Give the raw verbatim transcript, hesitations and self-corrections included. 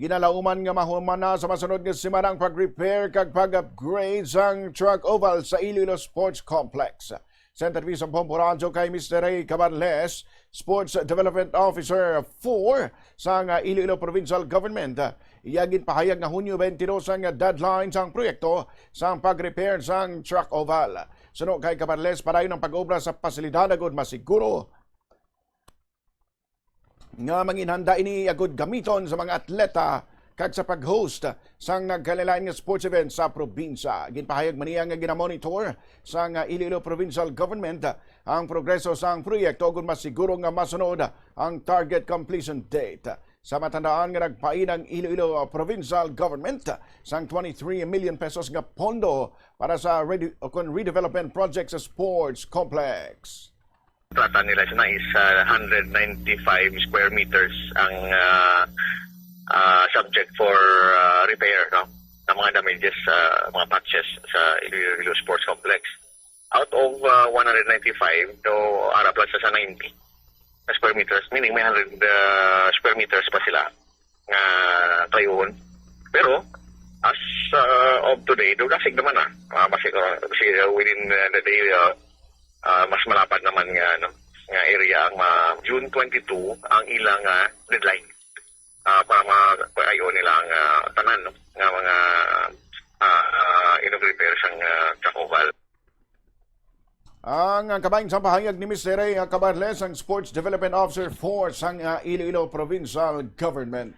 Ginalauman nga mahuman na sa masunod nga semana ang pag-repair kag pag-upgrade sang track oval sa Iloilo Sports Complex. Sa interview sa Bombo Radyo kay Mister Ray Cabarles, Sports Development Officer four sang, ah, Iloilo Provincial Government, iya ginpahayag nga Hunyo twenty-two ang deadline sang proyekto sang pag-repair sang track oval. Suno kay Cabarles, padayon ang pag-obra sa pasilidad agud masiguro nga manginhanda ini agud gamiton sa mga atleta kag sa pag-host sang nagkalain-lain nga sports event sa probinsya. Ginpahayag man niya nga ginamonitor sang Iloilo Provincial Government ang progreso sang proyekto, agud masiguro nga masunod ang target completion date. Sa matandaan nga nagpain ang Iloilo Provincial Government sang twenty-three million pesos nga pondo para sa rede-, o kon redevelopment project sa sports complex. Plata nila sina is, ah, hundred ninety-five square meters ang, ah, ah, subject for, ah, repair, no, ng mga damages sa mga patches sa Iloilo Sports Complex. Out of, ah, one hundred ninety-five, do ara pa lang sa ninety na square meters, meaning may hundred, ah, square meters pa sila nga tayuhon. Pero as, ah, of today, do dasig naman na. Ah, basi, ah, basi, ah, within, ah, the day, ah, ah, mas malapad naman nga, ano, nga area ang ma-, June twenty-two ang ilang, ah, deadline, ah, para ma-, paayo nila ang, ah, tanan, no, nga mga, ah, ah, inug repair sang, ah, track oval. Ang, ang kabahin sa pahayag ni Mister Ray Cabarles, ang Sports Development Officer four sang, ah, Iloilo Provincial Government.